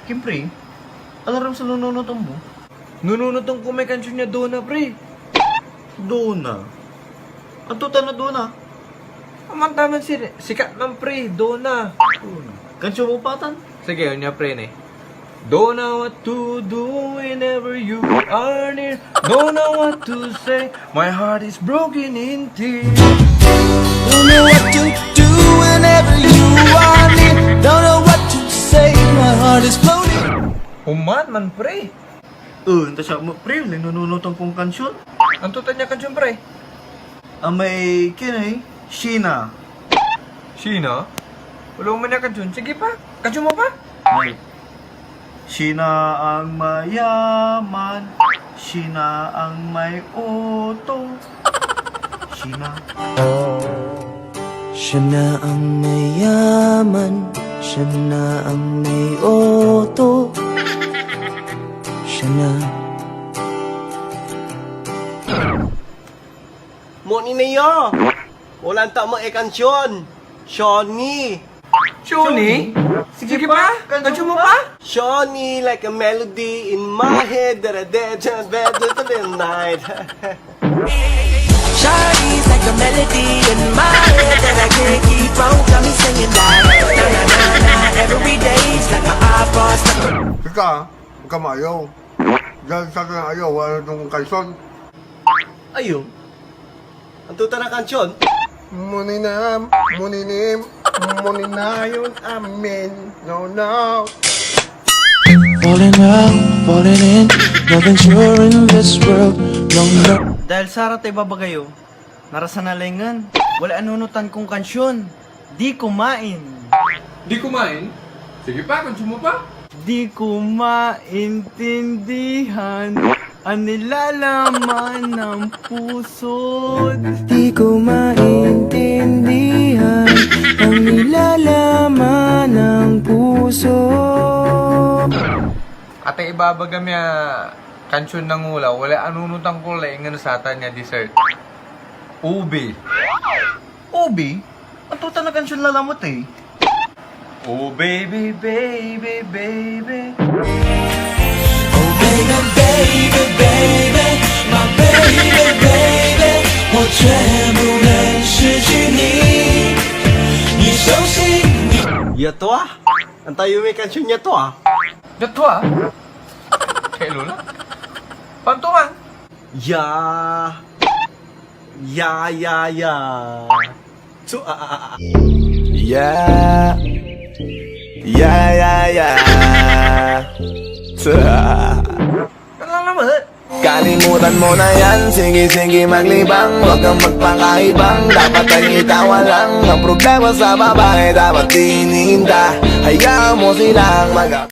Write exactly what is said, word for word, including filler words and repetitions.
Siyempre, alam sa nununotan mo. Nununotan ko may kansion ya Dona, pre. Dona? Anto tan a Dona? Aman taman si, sikat man, pre, Dona. Dona. Kansion mo pa tan? Sige, onia, pre, ne. Don't know what to do whenever you are near. Don't know what to say. My heart is broken in tears. Don't know what to do whenever you are near. Don't know what to say. My heart is floating. Oman man, pre. Oh, anto siya mo, pre, nununotan kong kansion. Anto tan ya kansion, pre? Amay, kinay, Sheena. Sheena? Wala man ya kansion. Sige pa. Kansion mo pa? Ay. Sheena ang mayaman, Sheena ang may oto. Sheena. Siya na ang mayaman, siya na ang may oto. Siya na. Mo ni niyo. Walan ta mo e kansion. Shoni. Shoni? Sige pa. Kansion mo pa. Shoni like a melody in my head that I did to bed to the night. Shawty's like a melody in my head that I can't keep on. Got me singing like na na na na. Every day's like my iPod stuck. Ika, ika maayaw. Dahil sa kang ayaw, wala tong kansion. Ayo. Anto tan a kansion? Monina, monina, monina yon amin. No, no. Falling out, falling in, nothing sure in this world. No, no. Dahil saratay babaga yo, narasan a laingen, walay anunotan kong kansion, Di Kumain. Di Kumain? Sige pa, kansion mo pa. Di ko maintindihan ang nilalaman ng puso. Di ko maintindihan ang nilalaman ng puso. Ata ibabaga mi a kansion na ngulaw, walay anunotan ko laingen satan ya dessert. Ube. Ube? Anto tan a kansion lalamot e? Oh, baby, baby, baby. Oh, baby, baby, baby, my baby, baby, 我全部能是你，你手心。Ya tua? Antayo may kansion ya tua? Ya tua? Kay Lola? Panto man? Ya. Ya, ya, ya. Su-, a, a, a, a. Yeah. Yeah, yeah, yeah. Su-, Ano lang naman? Kalimutan mo na yan, sige, sige maglibang. Huwag kang magpakaibang, dapat ay itawa lang. Ang problema sa babae, dapat di iniinda. Hayaan mo silang mag-